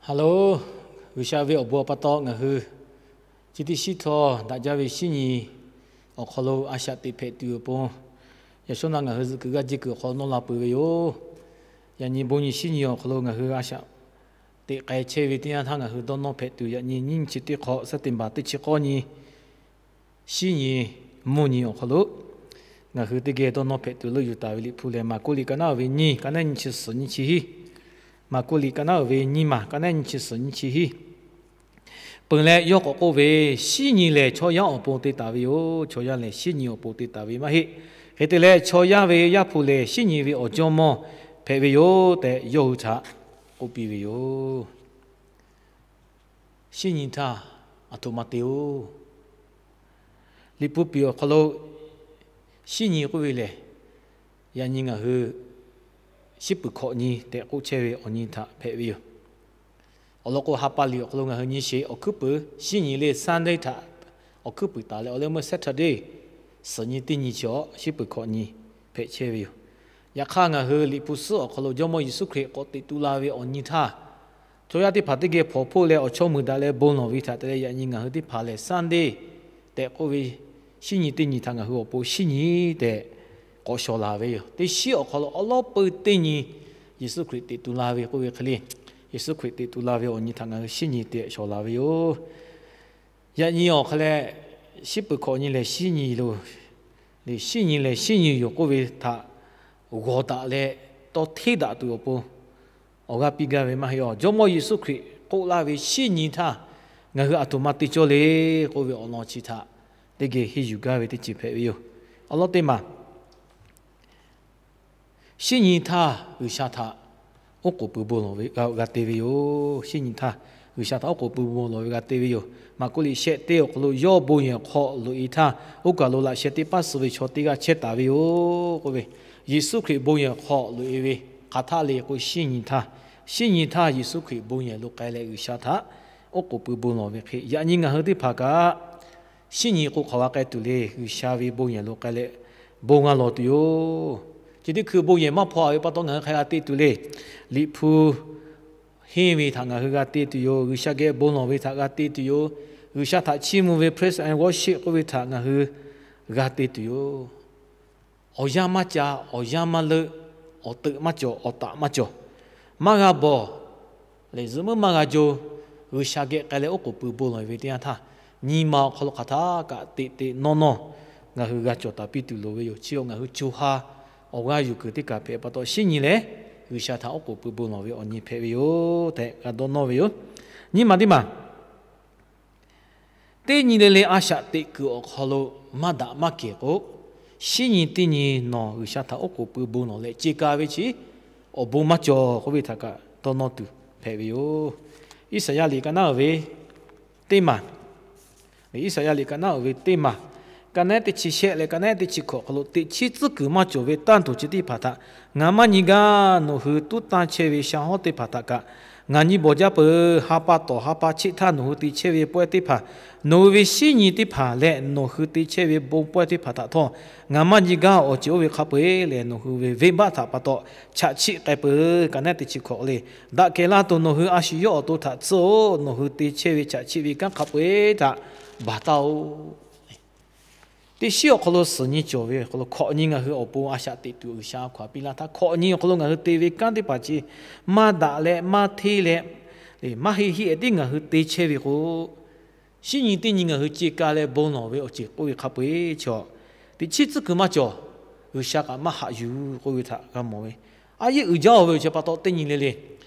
Hello, G'uiˬsha ve awˬ bon awˬ pa taw ngaˬ hui chi teˇ shiˉ htawˇ daꞈ jaˇ ve shinˉ nyi awˬ hk'aw lo a shaꞈ teꞈ hpehꞈ tuˬ awˬ pon, yaꞈ shawˉ naˆ ngaˬ hui zuhꞈ kuiˬ g'aˇ jehˇ kuiˬ awˬ hk'aw lo nawˇ la peuˬ ve yoˬ. Yaꞈ nyi bon nyi shinˉ nyi awˬ hk'aw lo ngaˬ hui a shaꞈ teꞈ k'ai chehˇ ve teˇ yanˇ htaˇ ngaˬ hui dawˇ nawˇ hpehꞈ tuˬ, yaꞈ nyi nyiˇ nyi chi teˇ hk'awꞈ, September teˇ chi k'awˇ nyi shinˉ nyi mvuhˇ nyi awˬ hk'aw lo ngaˬ hui teˇ geh dawˇ nawˇ hpehꞈ tuˬ leuˆ yuˬ taˍ ve Liꞈ hpu lehˬ, Maˍkuˆ liꞈ ka naˉ uiˍ ve nyiˇ, ka naˉ nyiˇ chi suhˍ nyiˇ chi hiˉ. Maˍkuˆ liꞈ ka naˉ uiˍ ve nyiˇ maˬ, ka naˉ nyiˇ chi suhˍ nyiˇ chi hiˉ. Peuˬ leh yawˇ k'awꞈ k'oˆ ve, Shinˉ nyi lehˬ chaw yaˇ awˬ pon te taˍ ve yoˬ. Chaw yaˇ lehˬ shinˉ nyi awˬ pon te taˍ ve maˇ heˆ. Hk'e te leh, chaw yaˇ ve Yaˇ hpu lehˬ shinˉ nyi ve awˬ jawˇmawˇ hpehꞈ ve yoˬ tehꞈ, yawˇ hui htaꞈ k'oˆ piˇ ve yoˬ. Shinˉ nyi htaˇ aˬ htoꞈ ma te-oˬ? Liꞈ hpu piˍ awˬ hk'aw lo shinˉ nyi k'oˆ ve lehˬ, yaꞈ nyi ngaˬ hui shiˉ peuˬ hkawꞈ nyi tehꞈ k'oˆ chehˇ ve awˬ nyi htaꞈ hpehꞈ ve yoˬ. Awˬ lawn k'o, ha pa liꞈ awˬ hk'aw lo ngaˬ hui nyi sheˍ awˬ hkuiˉ puiˍ shinˉ nyi le Sunday htaꞈ awˬ hkuiˉ puiˍ taˍ leh, awˬ leh meuˇ Saturday suhˍ nyi teˇ nyi chi awˬ shiˉ peuˬ hkawꞈ nyi hpehꞈ chehˇ ve yoˬ. Yaꞈ hk'aˇ, ngaˬ hui Liꞈ hpu suhˉ awˬ hk'aw lo Jawˇmawˇ Yeˍsuˆ Hkriꞈ k'awꞈ teꞈ tu la ve awˬ nyi htaˇ, chaw yaˇ teˇ hpaˍ teˇ geh hpawnˬ hpoˆ leh awˬ chawˇ mui daꞈ leh bon lawˬ ve htaꞈ te leh, yaꞈ nyi ngaˬ hui teˇ hpaˍ lehˬ Sunday tehꞈ k'oˆ ve shinˉ nyi teˇ nyi htaꞈ ngaˬ hui awˬ pon shinˉ nyi tehꞈ k'awꞈ shawˍ laˬ ve yoˬ. Teˇ shiˉ awˬ hk'aw lo awˉ lawˉ peu teˇ nyi Yeˍsuˆ Hkriꞈ teꞈ tu la ve k'oˆ ve hk'e le, Yeˍsuˆ Hkriꞈ teꞈ tu la ve awˬ nyi htaꞈ ngaˬ hui shinˉ nyi tehꞈ shawˍ laˬ ve yoˬ. Yaꞈ nyi awˬ hk'a leh, shiˉ peuˬ hkawꞈ nyi lehˬ shinˉ nyi lo, shinˉ nyi lehˬ shinˉ nyi yoˬ k'oˆ ve htaꞈ g'awˬ daꞈ leh tawˇ hteˇ daꞈ tuˬ awˬ pon awˬ g'aˇ piˇ gaˇ ve maˇ heˆ. Jawˇmawˇ Yeˍsuˆ Hkriꞈ k'oˆ laˇ ve shinˉ nyi htaˇ ngaˬ hui aˬ htoꞈ ma te cawˇ le k'oˆ ve awˬ lawn chi htaꞈ teˇ geh henˇ yuˬ gaˇ ve teˇ ceuˬ hpehꞈ ve yoˬ. Awˬ lawn teˇ maˬ, shinˉ nyi htaˇ G'uiˬsha htaꞈ oˉ k'oˍ pui bon lawˬ ve g'a te ve yoˬ. Shinˉ nyi htaˇ G'uiˬsha htaꞈ oˉ k'oˍ pui bon lawˬ ve g'a te ve yoˬ. Maˍkuˆ liꞈ shehˆ teˇ awˬ hk'aw lo, yawˇ bon yehˬ hk'aw loꞈ-e htaˇ, oˇ kaˬ lo laꞈ sheh teˇ paˉ suh ve chaw teˇ g'aˇ chehˇ taˍ ve yoˬ k'oˆ ve, Yeˍsuˆ Hkriꞈ bon yehˬ hk'aw loꞈ-e ve hk'aˬ htaˇ le k'o, shinˉ nyi htaˇ. Shinˉ nyi htaˇ Yeˍsuˆ Hkriꞈ bon yehˬ lo k'ai leh G'uiˬsha htaꞈ oˉ k'oˍ pui bon lawˬ ve hk'e, yaꞈ nyi ngaˬ hui teˇ hpaˍ kaꞈ shinˉ nyi k'o hk'aˬ g'a k'ai tuˬ le. G'uiˬsha ve bon yehˬ lo k'ai leh bon g'a lawˬ tuˬ yoˬ. Chi teˇ hkui bon yehˬ maˇ hpaw-a ve pa taw ngaˬ hui hk'aˬ hk'e g'a te tuˬ le. Liꞈ hpu henˇ ve htaꞈ ngaˬ hui g'a te tuˬ yoˬ. G'uiˬsha geh bon lawˬ ve htaꞈ g'a te tuˬ yoˬ. G'uiˬsha htaꞈ chiˇ mvuh ve praise and worship k'oˆ ve htaꞈ ngaˬ hui g'a te tuˬ yoˬ. Awˬ yanˇ maˇ ca, awˬ yanˇ maˇ leuˆ, awˬ teuꞈ maˇ cawˬ, awˬ taꞈ maˇ cawˬ, maˇ g'a bawˬ lehˬ zuhꞈ meuˉ maˇ g'a jo, G'uiˬsha geh k'ai leh oˉ k'oˍ pui bon lawˬ ve teˇ yanˇ htaˇ, nyi ma awˬ hk'aw lo hk'aˬ htaˇ kaꞈ teꞈ teꞈ nawˇ nawˇ ngaˬ hui g'a cawˬ taˍ piˇ tuˬ loˍ ve yoˬ. Chi awˬ ngaˬ hui co ha awˬ g'aˇ yuˬ kuiˬ teˇ kaˬ hpehꞈ pa taw, shinˉ nyi leh G'uiˬsha htaꞈ oˉ k'oˍ pui bon lawˬ ve awˬ nyi hpehꞈ ve yoˬ tehꞈ g'a dawˇ nawˇ ve yoˬ. Nyi ma teˇ maˬ, teˇ nyi le le a shaꞈ teꞈ kuiˬ awˬ hk'aw lo maˇ daꞈ maˇ kehˬ k'o, shinˉ nyi teˇ nyi nawˬ G'uiˬsha htaꞈ oˉ k'oˍ pui bon lawˬ leh ce ka ve chi awˬ bon maˇ cawˬ k'oˆ ve htaꞈ kaꞈ dawˇ nawˇ tuˬ hpehꞈ ve yoˬ. Iˉsaˍyaˆ liꞈ ka naˉ uiˍ ve teˇ maˬ, Iˉsaˍyaˆ liꞈ ka naˉ uiˍ ve teˇ maˬ, ka naˉ teˇ chi shehˆ leh ka naˉ teˇ chi hkawꞈ hk'aw lo, teꞈ chiˉ tcuhˉ kuiˬ maˇ cawˬ ve tanˇ tuˬ chi teˇ hpaˍ htaꞈ ngaˬ maˇ nyi gaˇ. Nawˬ hui tuˉ tanˇ chehˇ ve sha hawˉ teˇ hpaˍ htaꞈ kaꞈ ngaˬ nyi bawˬ jaˇ peuˬ. Ha pa tawˍ ha pa cheˆ htaˇ nawˬ hui te chehˇ ve pawehˇ teˇ hpaˍ, nawˬ hui ve shinˉ nyi teˇ hpaˍ leh nawˬ hui te chehˇ ve bon pawehˇ teˇ hpaˍ htaꞈ htawˇ ngaˬ maˇ nyi gaˇ. Awˬ ceuˬ oˇ ve hk'a peu-eˬ lehˬ, nawˬ hui ve venˇbaˆ htaꞈ pa taw chaꞈ chiˆ k'ai peuˬ. Ka naˉ teˇ chi hkawꞈ le, daꞈ kehˬ la tuˬ nawˬ hui a shu yawˇ awˬ to htaꞈ tcuhˉ-oˆ. Nawˬ hui te chehˇ ve chaꞈ chiˆ ve kanˉ hk'a peu-eˬ htaꞈ baˬ taˇ-oˆ. Teˇ shiˉ awˬ hk'aw lo suhˍ nyi cawˬ ve awˬ hk'aw lo hkawꞈ nyi ngaˬ hui awˬ pon a shaꞈ teꞈ tuˬ G'uiˬsha hk'aˬ hk'e piˇ laˇ htaˇ, hkawꞈ nyi awˬ hk'aw lo ngaˬ hui te ve kanˉ teˇ hpaˍ chi maˇ daꞈ leh maˇ hteˇ leh maˇ heˆ heˆ tiˉ ngaˬ hui te chehˇ ve k'o, shinˉ nyi teˇ nyi ngaˬ hui ce ka leh bon lawˬ ve awˬ ceuˬ k'oˆ ve hk'a peu-eˬ chaw, teꞈ chiˉ tcuhˉ kuiˬ maˇ cawˬ. G'uiˬsha kaꞈ maˇ haꞈ yuˬ k'oˆ ve htaꞈ g'a mawˬ ve. A yehˉ uiˍ jaˇ-oˬ ve awˬ ceuˬ pa taw teˇ nyi le le,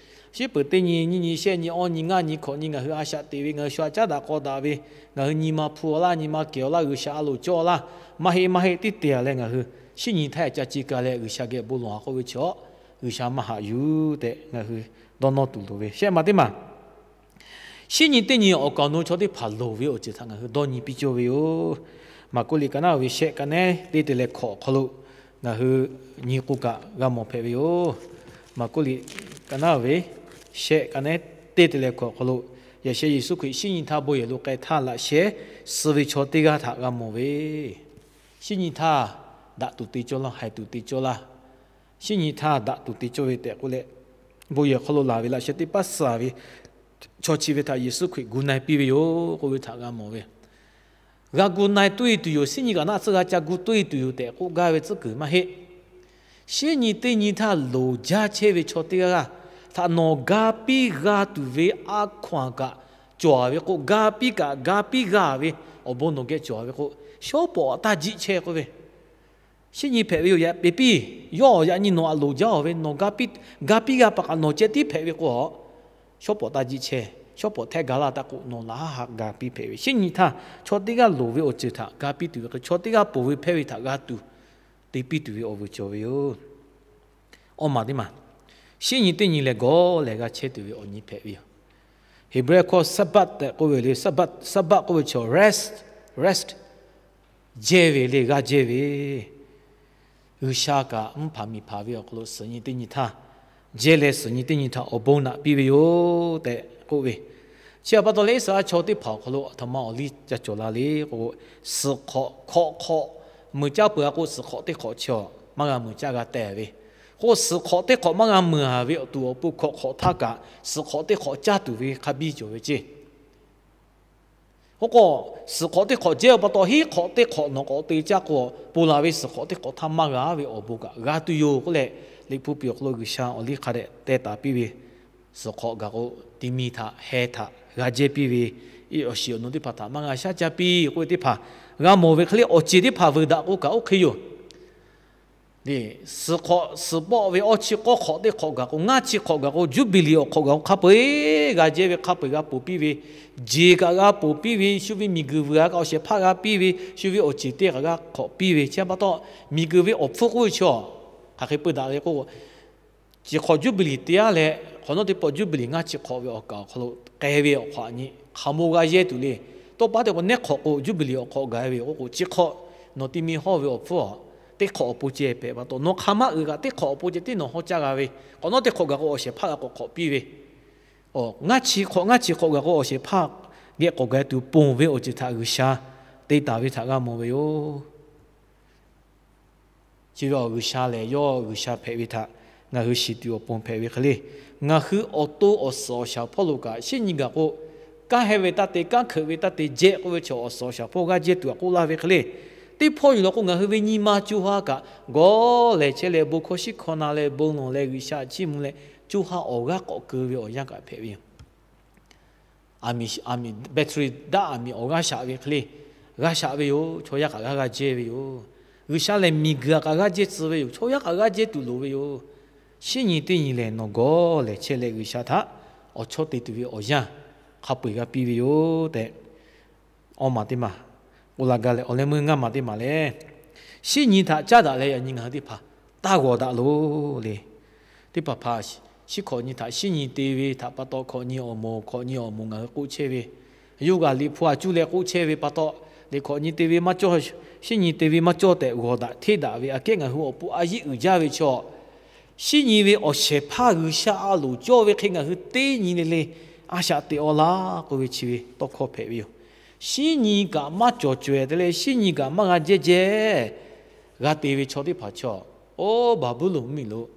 shiˉ peuˬ teˇ nyi, nyiˇ nyi, shehˆ nyi, awˇ nyi, ngaˇ nyi, hkawꞈ nyi ngaˬ hui a shaꞈ teꞈ ve, ngaˬ hui shu a caˉ daꞈ k'aw daꞈ ve, ngaˬ hui nyi ma hpu-a laˇ, nyi ma kehˬ-a laˇ, G'uiˬsha a loˍ cawˇ-a laˇ, maˇ heˆ maˇ heˆ tiˉ te-a leh ngaˬ hui shinˉ nyi htaˇ ca ce ka leh G'uiˬsha geh bon lawˬ-a k'oˆ ve chaw, G'uiˬsha maˇ haꞈ yuˬ tehꞈ ngaˬ hui dawˇ nawˇ tuˬ loˍ ve. Shehˆ ma teˇ maˬ, shinˉ nyi teˇ nyi awˬ kaˍ awˬ nu chaw teˇ hpaˍ loˍ ve awˬ ceuˬ htaꞈ ngaˬ hui dawˇ nyi piˇ cawˇ ve yoˬ. Maˍkuˆ liꞈ ka naˉ uiˍ ve shehˆ ka naˉ teˇ te leh hkawꞈ awˬ hk'aw lo ngaˬ hui nyi k'o kaꞈ g'a mawˬ hpehꞈ ve yoˬ. Maˍkuˆ liꞈ ka naˉ uiˍ ve shehˆ ka naˉ teˇ te leh hkawꞈ awˬ hk'aw lo, yaꞈ sheh Yeˍsuˆ Hkriꞈ shinˉ nyi htaˇ bon yehˬ lo k'ai htaˇ laꞈ sheh suh ve chaw teˇ g'aˇ htaꞈ g'a mawˬ ve, shinˉ nyi htaˇ daꞈ tuˬ te cawˇ laˇ, haiˬ tuˬ te cawˇ laˇ. Shinˉ nyi htaˇ daꞈ tuˬ te cawˇ ve tehꞈ k'oˆ leh, bon yehˬ hk'aw lo laˬ ve laꞈ sheh teˇ paˉ suh ve chaw chi ve htaꞈ Yeˍsuˆ Hkriꞈ gu na-e piˇ ve yoˬ k'oˆ ve htaꞈ g'a mawˬ ve. G'a gu na-e tuˇ-e tuˬ yoˬ, shinˉ nyi kaꞈ naˆ tcuhˇ g'a ca gu tuˇ-e tuˬ yoˬ tehꞈ k'oˆ gaˇ ve tcuhˉ kuiˬ maˇ heˆ. Shinˉ nyi teˇ nyi htaˇ loˍ jaˇ chehˇ ve chaw teˇ g'aˇ g'aˇ htaꞈ nawˬ ga piˇ g'a tuˬ ve a hkaw-anˬ kaꞈ cawˬ-a ve k'o, ga piˇ kaꞈ ga piˇ g'a ve awˬ bon nawˬ geh cawˬ-a ve k'o, shawˉ pawˍ taˇ jiˆ chehˇ k'oˆ ve. Shinˉ nyi hpehꞈ ve yoˬ, yaꞈ peˍ piˇ, yawˇ yaꞈ nyi nawˬ aꞈ loˍ jaˇ-a ve, nawˬ ga piˇ g'a paˍ kaꞈ nawˬ ceh tiˉ hpehꞈ ve k'o, shawˉ pawˍ taˇ jiˆ chehˇ. Shawˉ pawˍ htehˇ ga laˇ taˇ k'oˆ, nawˬ laꞈ haˉ haꞈ ga piˇ hpehꞈ ve. Shinˉ nyi htaˇ chaw teˇ g'aˇ loˍ ve awˬ ceuˬ htaꞈ ga piˇ tuˬ ve hk'e, chaw teˇ g'aˇ ponˬ ve hpehˇ ve htaꞈ g'a tuˬ te piˇ tuˬ ve awˬ vuiˬ cawˬ ve yoˬ. Awˇ maˬ teˇ maˬ, shinˉ nyi teˇ nyi lehˬ gawˬ lehˬ g'a chehˇ tuˬ ve awˬ nyi hpehꞈ ve yoˬ. Heˍbrehˇ hkawˇ Saˍbaˆ tehꞈ k'oˆ ve le, Saˍbaˆ k'oˆ ve chaw rest, rest, jehˇ ve le, g'aˇ jehˇ ve. G'uiˬsha kaꞈ mvuhˇ hpanˍ miˬ hpanˍ ve awˬ hk'aw lo suhˍ nyi teˇ nyi htaˇ jehˇ leh, suhˍ nyi teˇ nyi htaꞈ awˬ bon naꞈ piˇ ve yoˬ tehꞈ k'oˆ ve. Chi htaꞈ pa taw leh Iˉsaˍreˍlaˆ chaw teˇ hpaˍ awˬ hk'aw lo aˬ htoꞈ ma awˬ liˇ ca cawˬ la le k'o, suhˍ hk'awꞈ hk'awꞈ hk'awꞈ mui caˇ peuˬ-a k'o, suhˍ hk'awꞈ teˇ hk'awꞈ chi awˬ maˇ g'a mui caˇ g'a teh ve. K'o suhˍ hk'awꞈ teˇ hk'awꞈ maˇ g'a mui-a ve awˬ tuˬ awˬ pon hkawꞈ hk'awꞈ htaˇ kaꞈ suhˍ hk'awꞈ teˇ hk'awꞈ caˇ tuˬ ve hk'a biˇ cawˬ ve ceˇ. K'o k'o, suhˍ hk'awꞈ teˇ hk'awꞈ jehˇ-a pa taw, hiˉ hk'awꞈ teˇ hk'awꞈ nawˬ k'awꞈ te caˇ k'o, ponˬ laˬ ve suhˍ hk'awꞈ teˇ hk'awꞈ htaˇ maˇ g'a ve awˬ bon kaꞈ g'a tuˬ yoˬ k'oˆ leh, Liꞈ hpu piꞈ awˬ hk'aw lo G'uiˬsha awˬ liˇ hk'a dehꞈ teh taˍ piˇ ve. Suhˍ hk'awꞈ gaˬ k'o, ti mi htaꞈ heh htaꞈ g'a jehˇ piˇ ve, awˬ shiˍ awˬ nu teˇ hpaˍ htaꞈ maˇ g'a shaˉ caˇ piˇ k'oˆ ve teˇ hpaˍ g'a mawˬ ve hk'e le, awˬ ceˬ teˇ hpaˍ veuꞈ daꞈ k'o kaꞈ oˇ hk'e yoˬ. Suhˍ hk'awꞈ suhˍ bawˆ ve awˇ chi k'awˇ hk'awꞈ teˇ hk'awꞈ gaˬ k'o, ngaˇ chi hk'awꞈ gaˬ k'o, Juˇbiˍliˍ awˬ hk'awꞈ gaˬ k'o, hk'a peu-eˬ g'a jehˇ ve, hk'a peu-eˬ g'a ponˬ piˇ ve, jeˬ kaꞈ g'a ponˬ piˇ ve, shu ve miˬguiˬ vuiˬ-a kaꞈ awˬ shehˍ hpaˇ g'a piˇ ve, shu ve awˬ ceˬ teˇ kaꞈ g'a hk'awꞈ piˇ ve, chi pa taw, miˬguiˬ ve awˬ hpfuhˇ k'oˆ ve chaw, hk'aˬ hk'e peu daꞈ le k'o, chi hk'awꞈ Juˇbiˍliˍ te-a leh, hk'awꞈ nawˉ teˇ pawˆ Juˇbiˍliˍ ngaˇ chi hk'awꞈ ve awˬ kaˍ awˬ hk'aw lo k'ai ve awˬ hk'awꞈ nyi hk'aˬ mo g'a yehˇ tuˬ le. Tawˇ pa teˇ pawˆ neˉ hk'awꞈ k'o, Juˇbiˍliˍ awˬ hk'awꞈ gaˬ ve k'oˆ k'o, chi hk'awꞈ nawˬ ti mi hawˇ ve awˬ hpfuhˇ teˇ hk'awꞈ awˬ pon ceh hpehꞈ pa taw, nawˬ hk'aˬ maˇ uiˍ kaꞈ teˇ hk'awꞈ awˬ pon ceh tiˉ nawˬ hawˇ caˇ g'a ve, hk'awꞈ nawˉ teˇ hk'awꞈ gaˬ k'o, awˬ shehˍ hpaˇ g'a k'awꞈ hk'awꞈ piˇ ve, ngaˇ chi hk'awꞈ ngaˇ chi hk'awꞈ gaˬ k'o, awˬ shehˍ hpaˇ geh k'awꞈ gaˬ tuˬ ponˬ ve awˬ ceuˬ htaꞈ G'uiˬsha te taˍ ve htaꞈ g'a mawˬ ve yoˬ. Chi ve awˬ G'uiˬsha lehˬ, yawˇ G'uiˬsha hpehꞈ ve htaꞈ ngaˬ hui shiˍ tuˬ awˬ pon hpehꞈ ve hk'e le. Ngaˬ hui awˬ to awˬ suhˍ awˬ shaˍ hpawˇ lo kaꞈ, shinˉ nyi gaˬ k'o, kanˉ heh ve taˇ te, kanˉ hkeuꞈ ve taˇ te jehˇ k'oˆ ve chaw awˬ suhˍ awˬ shaˍ hpawˇ g'aˇ jehˇ tuˬ aꞈ k'oˆ laˇ ve hk'e le. Teˇ hpawˇ yuˬ law k'o, ngaˬ hui ve nyi ma co ha kaꞈ gawˬ lehˬ chehˇ leh, bon hkawˇ shiˉ hkawˇ na leh, bon lawˬ leh, G'uiˬsha chiˇ mvuh leh, co ha awˬ g'aˇ k'awꞈ keu ve awˬ yanˇ kaꞈ hpehꞈ ve yoˬ. Aˬ miˍ, aˬ miˍ battery daˆ aˬ miˍ awˬ g'aˇ shaꞈ ve hk'e le, g'a shaꞈ ve yoˬ. Chaw yaˇ kaꞈ g'aˇ g'aˇ jehˇ ve yoˬ. G'uiˬsha lehˬ miˬguiˬ kaꞈ g'aˇ jehˇ tcuh ve yoˬ. Chaw yaˇ kaꞈ g'aˇ jehˇ tuˬ loˍ ve yoˬ. Shinˉ nyi teˇ nyi lehˬ, nawˬ gawˬ lehˬ chehˇ leh G'uiˬsha htaꞈ awˬ chawˇ te tuˬ ve awˬ yanˇ hk'a peu-eˬ g'a piˇ ve yoˬ tehꞈ, awˇ maˬ teˇ maˬ k'oˆ laˇ gaˇ leh, awˬ leh meuˇ ngaˇ maˬ teˇ maˬ lehˬ, shinˉ nyi htaꞈ caˉ daꞈ leh yaꞈ nyi ngaˬ hui teˇ hpaˍ taˇ g'awˬ daꞈ loˬ le. Teˇ hpaˍ hpaˍ, shinˉ hkawꞈ nyi htaꞈ shinˉ nyi te ve htaꞈ pa taw, hkawꞈ nyi awˬ moˍ, hkawꞈ nyi awˬ moˍ ngaˬ hui k'oˆ chehˇ ve, yawˇ g'aꞈ Liꞈ hpu aꞈ cuˇ leh k'oˆ chehˇ ve pa taw, le hkawꞈ nyi te ve maˇ cawˇ, shinˉ nyi te ve maˇ cawˇ tehꞈ g'awˬ daꞈ hteˇ daꞈ ve aꞈ kehˉ ngaˬ hui awˬ pon a yiˆ uiˍ jaˇ ve chaw, shinˉ nyi ve awˬ shehˍ hpaˇ G'uiˬsha a loˍ cawˇ ve hk'e ngaˬ hui teˇ nyi le le a shaꞈ teꞈ-aw laˇ k'oˆ ve chi ve tawˇ hkawˇ hpehꞈ ve yoˬ. Shinˉ nyi kaꞈ maˇ cawˬ caweh te leh, shinˉ nyi kaꞈ maˇ g'a jehˇ jehˇ g'a te ve chaw teˇ hpaˍ chaw, oˇ Baˍbuˍlonˍ mvuhˇmiˬ lo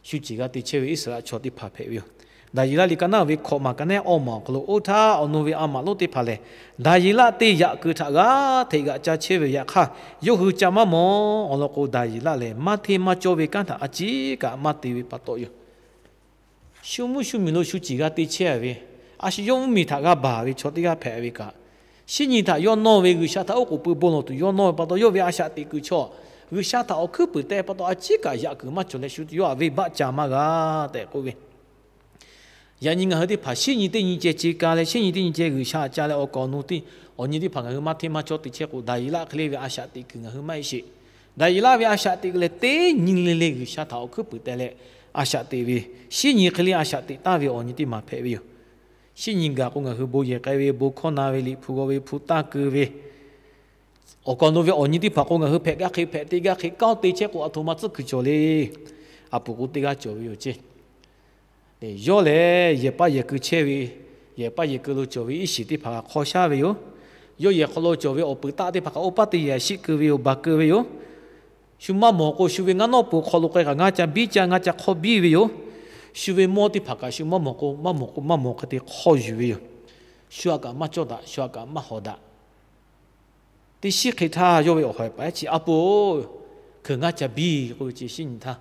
shu ceˬ g'a te chehˇ ve Iˉsaˍreˍlaˆ chaw teˇ hpaˍ hpehꞈ ve yoˬ. Daˍyeˍlaˆ liꞈ ka naˉ ve hkawꞈ maˬ ka naˉ awˇ maˬ awˬ hk'aw lo, oˇ htaˇ awˬ nu ve a maꞈ lonˉ teˇ hpaˍ lehˬ, Daˍyeˍlaˆ teˇ yaꞈ keu htaꞈ g'aˇ hteꞈ g'aꞈ ca chehˇ ve yaꞈ hk'aˇ, yawˇ hui ca maˇ mawˬ. Awˬ lawn k'o, Daˍyeˍlaˆ lehˬ maˇ hteˇ maˇ cawˇ ve kanˉ htaꞈ a ciˉ kaꞈ maˇ te ve pa taw yoˬ. Shu mvuhˇ shu miˬ lo shu ceˬ g'a te chehˇ ve, a shu yawˇ mvuhˇmiˬ htaꞈ g'a baˬ ve chaw teˇ g'aˇ hpehꞈ ve kaꞈ, shinˉ nyi htaꞈ yawˇ nawˇ ve, G'uiˬsha htaꞈ oˉ k'oˍ pui bon lawˬ tuˬ yawˇ nawˇ ve pa taw, yawˇ ve a shaꞈ teꞈ kuiˬ chaw, G'uiˬsha htaꞈ awˬ hkuiˉ puiˍ teh pa taw a ciˉ kaꞈ yaꞈ kuiˬ maˇ cawˬ leh, shu yawˇ aꞈ venˇbaˆ ca maˇ g'a tehꞈ k'oˆ ve. Yaꞈ nyi ngaˬ hui teˇ hpaˍ shinˉ nyi teˇ nyi ceh ce ka leh, shinˉ nyi teˇ nyi ceh G'uiˬsha ca leh awˬ kaˍ awˬ nu teˇ awˬ nyi teˇ hpaˍ ngaˬ hui maˇ hteˇ maˇ cawˇ te chehˇ k'o, Daˍyeˍlaˆ hk'e le ve a shaꞈ teꞈ kuiˬ ngaˬ hui maˇ heˆ sheˍ. Daˍyeˍlaˆ ve a shaꞈ teꞈ kuiˬ lehˬ, teˇ nyi le le G'uiˬsha htaꞈ awˬ hkuiˉ puiˍ teh leh a shaꞈ teꞈ ve, shinˉ nyi hk'e le a shaꞈ teꞈ taˍ ve awˬ nyi teˇ maˬ hpehꞈ ve yoˬ. Shinˉ nyi gaˬ k'o, ngaˬ hui bon yehˬ k'ai ve, bon hkawˇ na ve, Liꞈ hpu g'aw ve, hpu taˇ keu ve, awˬ kaˍ awˬ nu ve awˬ nyi teˇ hpaˍ k'o, ngaˬ hui hpehꞈ gaˇ hk'e hpehꞈ te gaˇ hk'e kanˉ te chehˇ k'o, aˬ htoꞈ ma tcuhˉ kuiˬ cawˬ le. A puˍ k'o teˇ g'aˇ cawˬ ve yoˬ ceˇ. Yawˇ lehˬ yehˬ paˇ yehˬ keu chehˇ ve, yehˬ paˇ yehˬ keu lo cawˬ ve iˉ shiˍ teˇ hpaˍ kaꞈ hk'aw shaˉ ve yoˬ. Yawˇ yehˬ hk'aw lo cawˬ ve awˬ peuˬ taˆ teˇ hpaˍ kaꞈ oˇ paˉ teˇ yehˬ shiˆ keu ve yoˬ, baˬ keu ve yoˬ. Shu maˇ mawˬ k'o, shu ve ngaˇ nawˉ pon hk'aw lo k'ai kaꞈ ngaˇ ca biˇ ca, ngaˇ ca hk'awˇ biˇ ve yoˬ. shu ve mawˇ teˇ hpaˍ kaꞈ shu maˇ mawˬ k'o, maˇ mawˬ k'o, maˇ mawˬ hk'e te hk'awˇ yuˬ ve yoˬ. Shu htaꞈ kaꞈ maˇ cawˇ daꞈ, shu htaꞈ kaꞈ maˇ hawˍ daꞈ. Teˇ shiˉ hk'e htaˇ yawˇ ve awˬ hawˍ paˍ chi, A pu-oˬ, hkeuꞈ ngaˇ ca biˇ k'oˆ ve chi, shiˉ nyi htaˇ,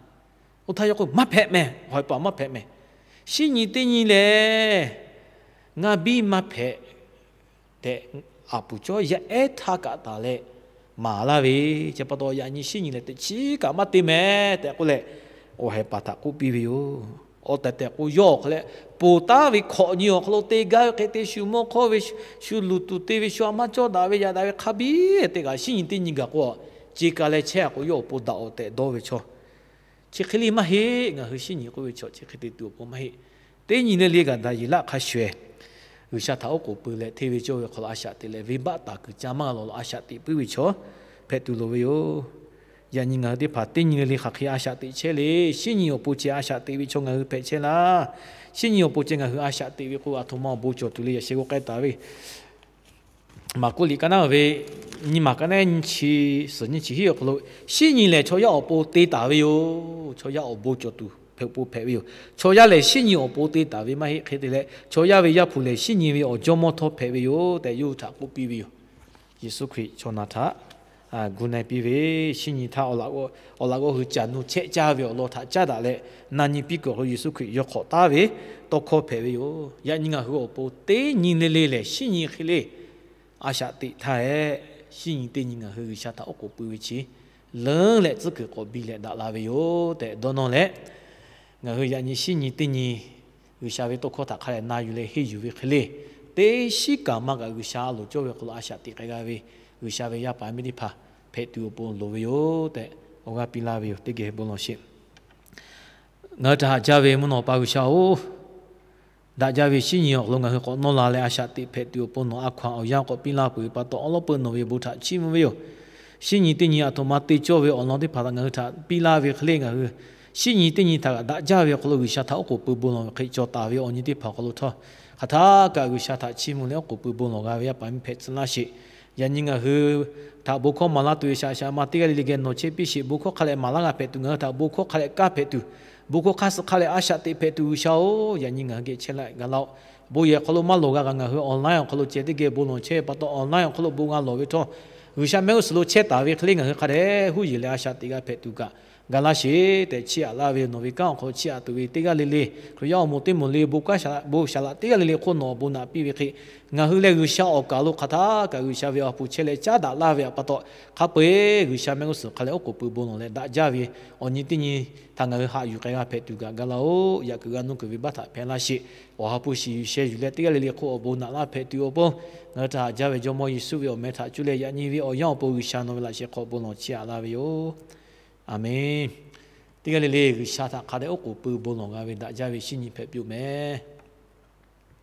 oˇ htaˇ yawˇ k'oˆ, Maˇ hpehꞈ mehˍ. Awˬ hawˍ paˍ, Maˇ hpehꞈ mehˍ. Shiˉ nyi teˇ nyi lehˬ ngaˇ biˇ maˇ hpehꞈ tehꞈ, aˬ puˍ cawˇ yaˇ ehˉ htaˇ kaꞈ taˍ leh maˍ laˇ ve, chi pa taw yaꞈ nyi shiˉ nyi lehˬ teꞈ chiˉ kaꞈ maˇ te mehˍ tehꞈ k'oˆ leh, awˬ hawˍ paˍ htaꞈ k'oˆ piˇ ve yoˬ. Awˬ tehˬ tehˬ k'o, yawˇ awˬ hk'aw leh ponˬ taˉ ve hkawꞈ nyi awˬ hk'aw lo te gaˇ ve hk'e te, shu mawˇ hkawˇ ve, shu luˬ tuˬ te ve, shu a maˇ cawˇ daꞈ ve, yaꞈ daꞈ ve hk'a biˇ teˇ kaꞈ shiˉ nyi teˇ nyi gaˬ k'o, ce ka leh chehˇ a k'o, yawˇ awˬ pon daꞈ awˬ tehꞈ dawˇ ve chaw chi hk'e le maˇ heˆ. Ngaˬ hui shiˉ nyi k'oˆ ve chaw chi hk'e te tuˬ awˬ pon maˇ heˆ. Teˇ nyi le le kaꞈ daꞈ yeˬ laˆ hk'a shuˍ shuˍ, G'uiˬsha htaꞈ oˉ k'oˍ pui leh hteˇ ve cawˇ ve hk'aw lo a shaꞈ teꞈ leh, venˇbaˆ taˍ kuiˬ ca maˇ g'a lawˬ lo a shaꞈ teꞈ puiˉ ve chaw hpehꞈ tuˬ loˍ ve yoˬ. Yaꞈ nyi ngaˬ hui teˇ hpaˍ teˇ nyi le le hk'aˬ hk'e a shaꞈ teꞈ chehˇ le. Shiˉ nyi awˬ pon ceh a shaꞈ teꞈ ve chaw ngaˬ hui hpehꞈ chehˇ laˇ. Shiˉ nyi awˬ pon ceh ngaˬ hui a shaꞈ teꞈ ve k'o, aˬ htoꞈ ma awˬ bon cawˬ tuˬ le yaꞈ sheh g'aw k'ai taˍ ve Maˍkuˆ liꞈ ka naˉ ve nyiˇ maˬ ka naˉ nyiˇ chi suhˍ nyiˇ chi hiˉ awˬ hk'aw lo, shiˉ nyi lehˬ chaw yaˇ awˬ pon te taˍ ve yoˬ. Chaw yaˇ awˬ bon cawˬ tuˬ hpehꞈ awˬ pon hpehꞈ ve yoˬ. Chaw yaˇ lehˬ shiˉ nyi awˬ pon te taˍ ve maˇ heˆ. Hk'e te leh, chaw yaˇ ve Yaˇ hpu lehˬ shiˉ nyi ve awˬ jawˇmawˇ htawˇ hpehꞈ ve yoˬ tehꞈ yawˇ hui htaꞈ k'oˆ piˇ ve yoˬ. Yeˍsuˆ Hkriꞈ chaw na htaꞈ gu na-e piˇ ve, shiˉ nyi htaˇ awˬ laꞈ g'awˇ hui caˬ nu chehˆ caˇ ve awˬ lawn htaꞈ caˉ daꞈ leh, na nyi piˇ kuiˬ awˬ hk'aw lo Yeˍsuˆ Hkriꞈ yaw hk'awꞈ taˉ ve tawˇ hkawˇ hpehꞈ ve yoˬ. Yaꞈ nyi ngaˬ hui awˬ pon teˇ nyi le le lehˬ shiˉ nyi hk'e le a shaꞈ teꞈ htaˇ hehꞈ, shiˉ nyi teˇ nyi ngaˬ hui G'uiˬsha htaꞈ oˉ k'oˍ pui ve chi leuˉ leh tcuhˉ kuiˬ k'awꞈ biˇ leh daꞈ la ve yoˬ tehꞈ dawˇ nawˇ leh, ngaˬ hui yaꞈ nyi shiˉ nyi teˇ nyi G'uiˬsha ve tawˇ hkawˇ htaꞈ hk'a dehꞈ na yuˬ leh henˇ yuˬ ve hk'e le, teˇ shiˉ kaꞈ maˇ kaꞈ G'uiˬsha a loˍ cawˇ ve hk'aw lo a shaꞈ teꞈ k'ai g'a ve G'uiˬsha ve yaˇ paˍ miˇ teˇ hpaˍ hpehꞈ tuˬ awˬ pon loˍ ve yoˬ tehꞈ awˬ g'aˇ piˇ laˇ ve yoˬ. Teˇ geh bon lawˬ sheˍ. Ngaˬ hui htaꞈ haꞈ jaˇ ve mvuhˇ naw pa G'uiˬsha-oˬ, daꞈ jaˇ ve shiˉ nyi awˬ hk'aw lo ngaˬ hui k'awꞈ nawˇ la leh a shaꞈ teꞈ hpehꞈ tuˬ awˬ pon nawˬ a hkaw-anˬ awˬ yanˇ k'awꞈ piˇ laˇ peuˬ ve pa taw, awˉ lawˉ peu nawˬ ve bon htaꞈ chiˇ mvuh ve yoˬ. Shiˉ nyi teˇ nyi aˬ htoꞈ ma te cawˇ ve awˬ lawn teˇ hpaˍ htaꞈ ngaˬ hui htaꞈ piˇ laˇ ve hk'e le, ngaˬ hui shiˉ nyi teˇ nyi htaꞈ kaꞈ daꞈ jaˇ ve awˬ hk'aw lo G'uiˬsha htaꞈ oˉ k'oˍ pui bon lawˬ ve hk'e cawˬ taˍ ve awˬ nyi teˇ hpaˍ awˬ hk'aw lo htawˇ, hk'aˬ htaˇ kaꞈ G'uiˬsha htaꞈ chiˇ mvuh leh oˉ k'oˍ pui bon lawˬ g'a ve yaˇ paˍ miˇ hpehꞈ tcuh laˇ sheˍ. Yaꞈ nyi ngaˬ hui htaꞈ bon hkawˇ maˍ laˇ tuˬ ve shaꞈ shaꞈ ma teˇ g'aˇ le le geh nawˬ chehˇ piˇ sheˍ. Bon hkawˇ hk'a leh maˍ laˇ g'a hpehꞈ tuˬ, ngaˬ hui htaꞈ bon hkawˇ hk'a leh kaˇ hpehꞈ tuˬ, bon hkawˇ hk'aˇ suh hk'a leh a shaꞈ teꞈ hpehꞈ tuˬ G'uiˬsha-oˬ, yaꞈ nyi ngaˬ hui geh chehˇ laˇ ga laˇ-oˆ. Bon yehˬ hk'aw lo maˇ lawˬ g'a kaꞈ ngaˬ hui online awˬ hk'aw lo ceh teˇ geh bon lawˬ chehˇ ve pa taw, online awˬ hk'aw lo bon g'a lawˬ ve htawˇ, G'uiˬsha mehˆ g'uˇ suhˍ lo chehˇ taˍ ve hk'e le ngaˬ hui hk'a dehꞈ huˉ yeˬ leh a shaꞈ teꞈ g'a hpehꞈ tuˬ kaꞈ ga laˇ sheˍ tehꞈ chiˇ aꞈ laˇ ve yoˬ. Nawˬ ve kanˉ awˬ hk'aw lo chiˇ aꞈ tuˬ ve teˇ g'aˇ le le, Hkriꞈ yaˇ awˬ moˍ teˇ moˍ le bon kanˉ shaˍ laꞈ, bon shaˍ laꞈ teˇ g'aˇ le le hk'oˆ nawˬ awˬ bon naꞈ piˇ ve hk'e, ngaˬ hui lehˬ G'uiˬsha awˬ kaˬ lo hk'aˬ htaˇ kaꞈ G'uiˬsha ve awˬ ha hpu chehˇ leh caˉ daꞈ laˇ ve pa taw, hk'a peu-eˬ G'uiˬsha mehˆ g'uˇ suhˍ hk'a leh oˉ k'oˍ pui bon lawˬ leh daꞈ jaˇ ve awˬ nyi teˇ nyi htaꞈ ngaˬ hui haꞈ yuˬ k'ai g'a hpehꞈ tuˬ kaꞈ ga laˇ-oˆ. Yaꞈ kuiˬ g'a nuˇ kuiˬ ve baˆ htaꞈ hpehˇ laˇ sheˍ. Awˬ ha hpu shiˍ yuˬ sheh yuˬ leh teˇ g'aˇ le le hk'oˆ awˬ bon naꞈ laˇ hpehꞈ tuˬ awˬ pon, ngaˬ hui htaꞈ haꞈ jaˇ ve Jawˇmawˇ Yeˍsuˆ ve awˬ meh htaꞈ cuˇ leh yaꞈ nyi ve awˬ yanˇ awˬ pon G'uiˬsha nawˬ ve laꞈ sheh hk'aw bon lawˬ chiˇ aꞈ laˇ ve yoˬ. Aˬmenˍ. Teˇ g'aˇ le le G'uiˬsha htaꞈ hk'a dehꞈ oˉ k'oˍ pui bon lawˬ g'a ve daꞈ jaˇ ve shiˉ nyi hpehꞈ piˇ-oˆ mehˍ.